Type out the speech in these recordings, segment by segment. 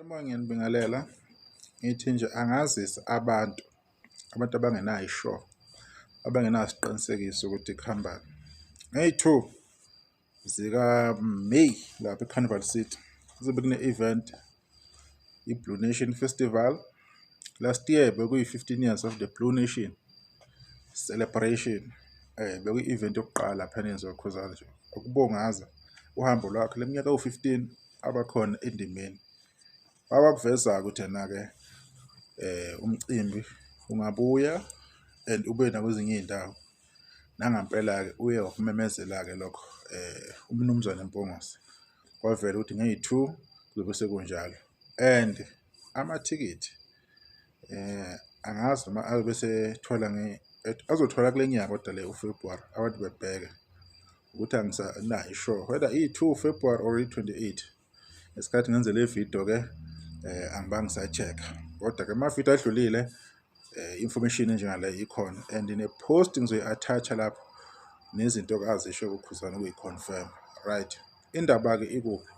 Uma ngiyanibingelela, ngithi nje angazisa abantu, abantu abangenayo i-sure, abangenasiqinisekiso ukuthi kuhambani. Ngeyi-2 zika-May lapha e-Carnival City kuzobe kune-event, i-Blue Nation Festival. Last year bekuyi-15 years of the Blue Nation celebration. Bekuyi-event yokuqala laphana eyenziwa uKhuzani nje ukubungaza uhambo lwakhe leminyaka ewu-15 abakhona endimeni. Abakuveza-ke ukuthi ena-ke umcimbi ungabuya and ube nakwezinye iy'ndawo. Nangampela-ke uye wakumemezela-ke lokho uMnumzane Mpungose. Kwavela ukuthi ngeyi-2 kuzobe sekunjalo and amathikithi angazi noma ayobe esethola azothola kule nyanga kodwa le uFebruary, abantu bebheke ukuthi angisanayo i-sure whether iyi-2 February or iyi-28. Ngesikhathi ngenze le video-ke angibange ngisaya-check-a, kodwa-ke ama-video adlulile information enjengale ikhona and ne-post ngizoyi-attach-a lapho nezinto azisho kuKhuzani ukuyi-confirm. Right, indaba-ke ikuphi?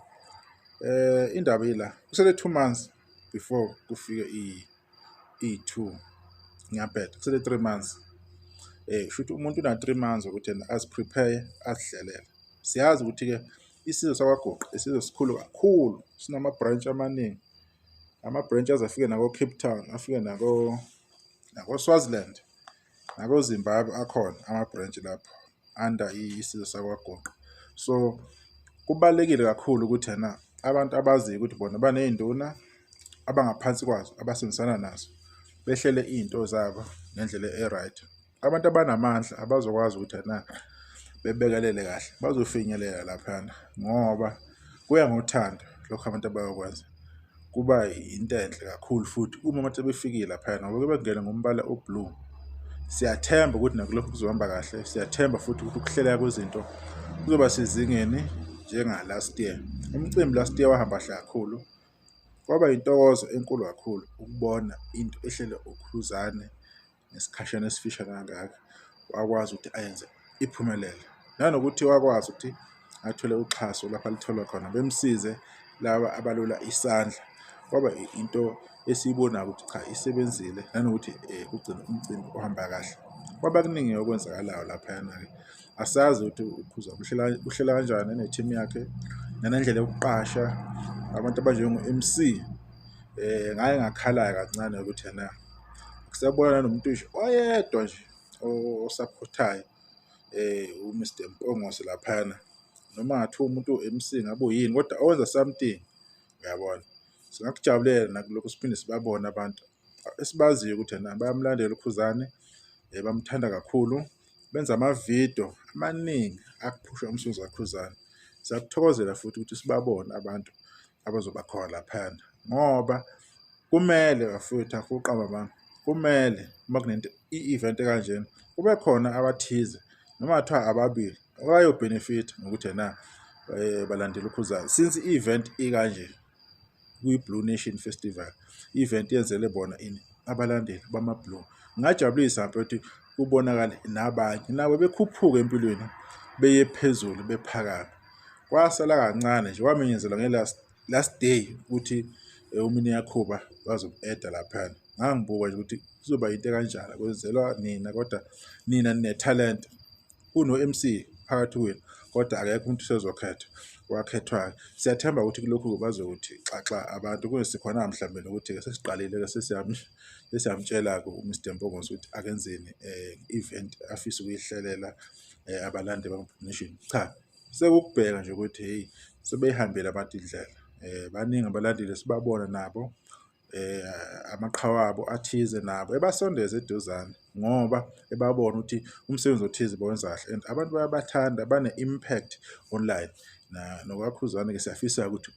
Indaba ila, kusele 2 months before kufike i-2, ngiyabheda, kusele 3 months. Shuthi umuntu una 3 months ukuthi yena azi-prepare, azihlelele. Siyazi ukuthi-ke isizwe sakwaGuqa isizwe esikhulu kakhulu, sinama-branch amaningi, ama-branch aze afike nako-Cape Town, afike nako-Swaziland, nako-Zimbabwe akhona ama-branch lapho under isizwe sakwaGuqa. So kubalulekile kakhulu ukuthi ena abantu abaziyo ukuthi bona baney'nduna abangaphansi kwazo abasebenzisana nazo behlele iy'nto zabo ngendlela e-right. Abantu abanamandla abazokwazi ukuthi ena bebekelele kahle bazofinyelela laphana ngoba kuya ngothando lokhu abantu abayokwenza. Kuba into enhle kakhulu futhi uma abantu sebefikile laphayana ngoba bengene ngombala o-blue. Siyathemba ukuthi nakulokhu kuzohamba kahle, siyathemba futhi ukuthi ukuhleleka kwezinto kuzoba sezingeni njenga-last year. Umcimbi last year wahamba kahle kakhulu, kwaba intokozo enkulu kakhulu ukubona into ehlelwe uKhuzani ngesikhashana esifishane kangaka, wakwazi ukuthi ayenze iphumelele. Nanokuthi wakwazi ukuthi athole uxhaso lapho aluthola khona, bemsize laba abalula isandla. Kwaba into esiyibonayo ukuthi cha, isebenzile nanokuthi kugcine umcimbi uhamba kahle. Kwaba kuningi okwenzakalayo laphayana-ke, asazi ukuthi uKhuzani uhlela uhlela kanjani ne-team yakhe nanendlela yokuqasha abantu abanjengo-MC. Ngake ngakhala-ke kancane ukuthi ena kusabona nanomuntu nje oyedwa nje osaphothayo u-Mr Mpungose laphayana, noma ngathiwa umuntu u-MC ngabe uyini kodwa owenza something, uyabona. Singakujabulela nakulokhu siphinde sibabone abantu esibaziyo ukuthi ena bayamlandela uKhuzani, bamthanda kakhulu, benza amavidiyo amaningi akuphusha umsebenzi kaKhuzani. Siyakuthokozela futhi ukuthi sibabone abantu abazoba khona laphayana ngoba kumele bafowethu, angifuni ukuqamba amanga, kumele uma kunento i-event ekanjena kube khona abathize noma kuthiwa ababili abayo-benefit-a ngokuthi ena balandela uKhuzani since i-event ikanje kwi-Blue Nation Festival. I-event yenzele bona ini? Abalandeli bama-Blue. Kungajabulisa mfethu kubonakale nabanye nabo bekhuphuka empilweni beye phezulu bephakame. Kwasala kancane nje kwamenyezelwa nge-last last day ukuthi uMini Yakhuba bazomu-add-a laphayana. Ngangibuka nje ukuthi kuzoba into ekanjani, kwenzelwa nina kodwa nina ninethalente. Kuno-MC phakathi kwenu kodwa akekho umuntu usezokhetha, wakhethwa-ke. Siyathemba ukuthi kulokhu bazokuthi xaxa abantu kungesikhona mhlawumbe nokuthi-ke sesiqalile-ke sesiyamtshela-ke u-Mr Mpungose ukuthi akenzeni event afisa ukuyihlelela abalandeli bama-Blue Nation. Cha, sekukubheka nje ukuthi hheyi sebeyihambile abantu indlela, baningi abalandeli esibabona nabo amaqhawe abo athize nabo ebasondeze eduzane ngoba ebabona ukuthi umsebenzi othize bawenza kahle and abantu bayabathanda bane-impact online. NokwaKhuzani-ke siyafisa ukuthi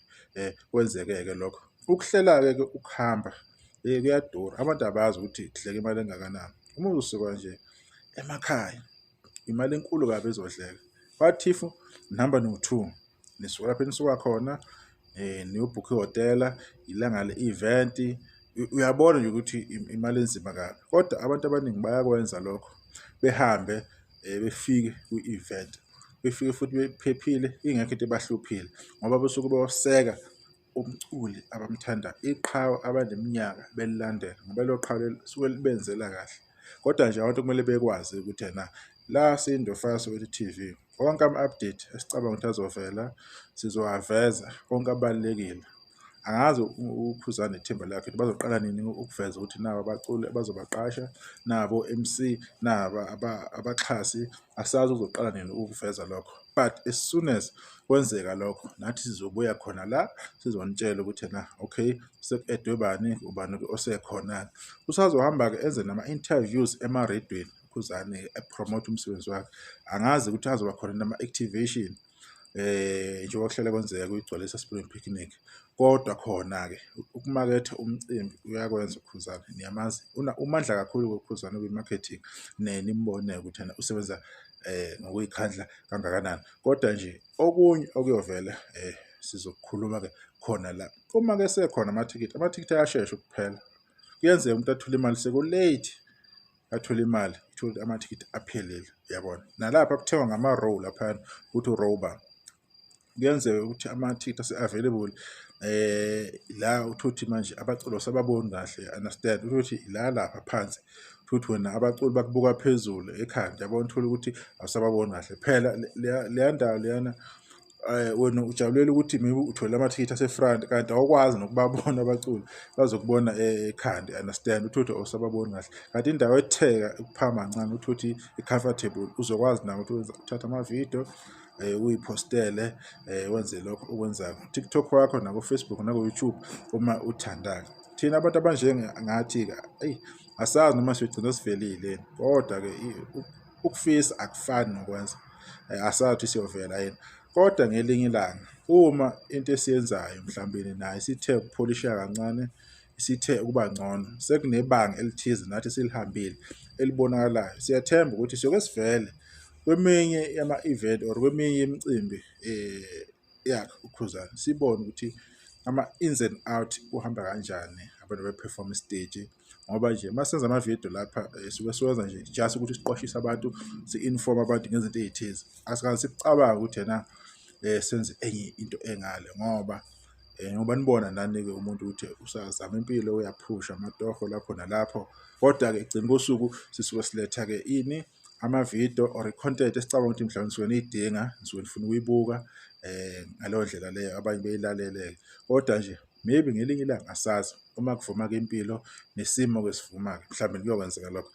kwenzeke-ke lokho. Ukuhlela-ke ke ukuhamba kuyadura, abantu abazi ukuthi kudleka imali engakanani. Uma uzosuka nje emakhaya imali enkulu kabi ezodleka. What if nihamba no-2 nisuka lapho enisuka khona niyobhukha ihhotela, ilanga le-event, uyabona nje ukuthi imali enzima kabi. Kodwa abantu abaningi bayakwenza lokho, behambe befike kwi-event, befike futhi bephephile ingekho into ebahluphile ngoba basuke beyoseka Umculi abamthandayo, iqhawe abaneminyaka belilandela ngoba lelo qhawe lelo lisuke libenzela kahle. Kodwa nje abantu kumele bekwazi ukuthi ena la siyiNdofaya Soweto TV, wonke ama-update esicabanga ukuthi azovela sizowaveza konke abalulekile. Angazi uKhuzani nethimba lakhe ukuthi bazoqala nini ukuveza ukuthi naba abaculi abazobaqasha, nabo o-M_C, naba abaxhasi, asazi uzoqala nini ukuveza lokho. But as soon as kwenzeka lokho, nathi sizobuya khona la sizonitshela ukuthi ena okay seku-add-we bani, ubani osekhona-ke. Usazohamba-ke enze nama-interviews emarediyweni uKhuzani-ke e-promote umsebenzi wakhe. Angazi ukuthi azoba khona nama-activation njengoba kuhlale kwenzeka kuyigcwalisa Spring Picnic. Kodwa khona-ke ukumaketha umcimbi uyakwenza uKhuzani, niyamazi umandla kakhulu uKhuzani kwi-marketing, nimbone ukuthi ena usebenza ngokuy'khandla kangakanani. Kodwa nje okunye okuyovela sizokukhuluma-ke khona la. Uma-ke esekhona amathikithi, amathikithi ayashesha ukuphela. Kuyenzeka umuntu athole imali seku-late, athole imali, uthole ukuthi amathikithi aphelile, uyabona. Nalapha kuthengwa ngama-row laphayana ukuthi u-row bani. Kuyenzeka ukuthi amathikithi ase-available la uthole ukuthi manje abaculi awusababoni kahle, understand? Uthole ukuthi la lapha phansi, uthole ukuthi wena abaculi bakubuka phezulu ekhanda, yabona? Uthole ukuthi awusababoni kahle. Phela leya ndawo leyana wena ujabulela ukuthi maybe uthole amathikithi ase-front kanti awukwazi nokubabona abaculi, bazokubona ekhanda, understand? Uthole ukuthi awusababoni kahle. Kanti indawo etheka ukuphakama kancane, uthole ukuthi i-comfortable, uzokwazi nawe ukuthi uthathe amavidiyo uyiphostele wenze lokho okwenzayo ku-TikTok wakho nako-Facebook nako-YouTube uma uthanda-ke. Thina abantu abanjengathi-ke eyi asazi noma siyogcina sivelile, kodwa-ke ukufisa akufani nokwenza. Asazi ukuthi siyovela yini. Kodwa ngelinye ilanga uma into esiyenzayo mhlawumbe nayo isithe ukupholisheka kancane, isithe ukuba ngcono, sekunebanga elithize nathi esilihambile elibonakalayo, siyathemba ukuthi siyoke sivele kweminye yama-event or kweminye imicimbi yakhe uKhuzani, sibone ukuthi ama-ins and out kuhamba kanjani abantu be-perform stage. Ngoba nje uma senza amavidiyo lapha suke siwenza nje just ukuthi siqwashise abantu, si-inform abantu ngezinto ey'thize. Asikaze sikucabange ukuthi ena senze enye into engale ngoba ngoba nibona nani-ke umuntu ukuthi usazama impilo uyaphusha amatoho lapho nalapho. Kodwa-ke ekugcineni kosuku sisuke siletha-ke ini amavidiyo or i-content esicabanga ukuthi mhlawumbe nisuke niyidinga, nisuke nifuna ukuyibuka ngaleyo ndlela leyo abanye beyilalele-ke. Kodwa nje maybe ngelinye ilanga asazi uma kuvuma-ke impilo nesimo-ke sivuma-ke mhlawumbe kuyokwenzeka lokho,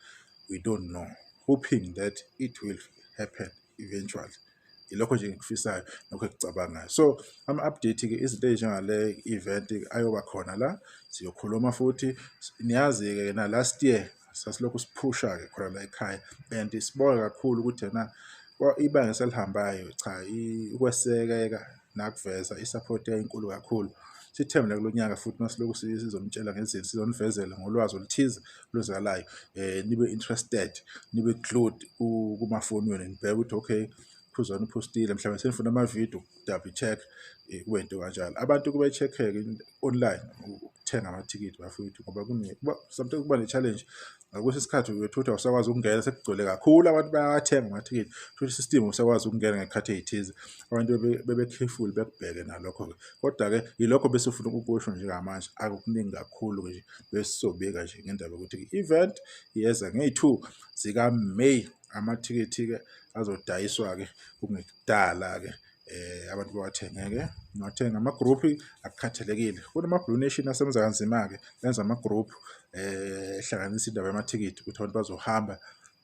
we don't know. Hoping that it will happen eventually. Ilokho nje engikufisayo nokho engikucabangayo. So ama-update-ke izinto ey'njengale event ayoba khona la, siyokhuluma futhi. Niyazi-ke na last year sasilokhu siphusha-ke khona la ekhaya and sibonge kakhulu ukuthi ena ibanga eselihambayo cha ukwesekeka nakuveza i-support yayinkulu kakhulu. Sithembe kulo nyaka futhi masilokhu sizonitshela ngezinto, sizonivezela ngolwazi oluthize olwenzakalayo nibe interested, nibe glued kumafoni wenu nibheke ukuthi okay Khuzani uphostile mhlawumbe senifuna amavidiyo double check kube into kanjalo. Abantu kube-check-ke online ukuthenga amathikithi bafowethu ngoba sometimes kuba ne-challenge ngakwesinye isikhathi uyothi ukuthi awusakwazi ukungena sekugcwele kakhulu abantu bayawathenga amathikithi, uthole i-system awusakwazi ukungena ngey'khathi ey'thize. Abantu bebe-careful bekubheke nalokho-ke. Kodwa-ke yilokho besifuna ukukusho njengamanje akukuningi kakhulu nje besizobika nje ngendaba yokuthi i-event iyeza ngeyi-2 zikaMeyi. Amathikithi-ke azodayiswa-ke kungekudala-ke abantu bawathenge-ke, niwathenga ama-group akukhathalekile. Kunama-Blue Nation asebenza kanzima-ke enza ama-group ehlanganisa indaba yamathikithi ukuthi abantu bazohamba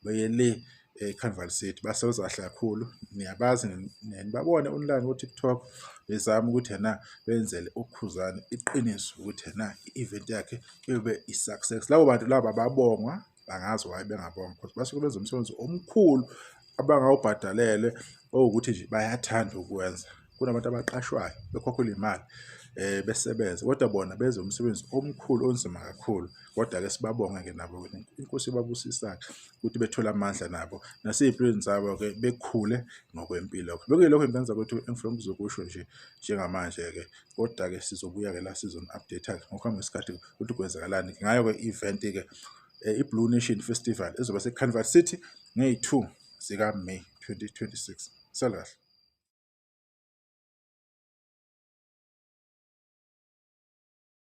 beye le e-Carnival City. Basebenza kahle kakhulu, niyabazi nibabone online ko-TikTok bezama ukuthi ena benzele uKhuzani iqiniso ukuthi ena i-event yakhe iyobe i-success. Labo bantu laba ababongwa, angazi why bengabongwa because basuke benza umsebenzi omkhulu abangawubhadalele owukuthi nje bayathanda ukuwenza. Kunabantu abaqashwayo bekhokhelwa imali besebenze kodwa bona benze umsebenzi omkhulu onzima kakhulu. Kodwa-ke sibabonge-ke nabo inkosi ibabusisa-ke ukuthi bethole amandla nabo nasey'mpilweni zabo-ke bekhule ngokwempilo. Bekuyilokho engenza ukuthi engifuna ukuzokusho nje njengamanje-ke kodwa-ke sizobuya-ke la sizoni-update-a-ke ngokuhamba kwesikhathi ukuthi kwenzakalani ngayo-ke i-event-ke i-Blue Nation Festival ezoba se-Carnival City ngeyi-2 zikaMeyi 2026. Sala kahle.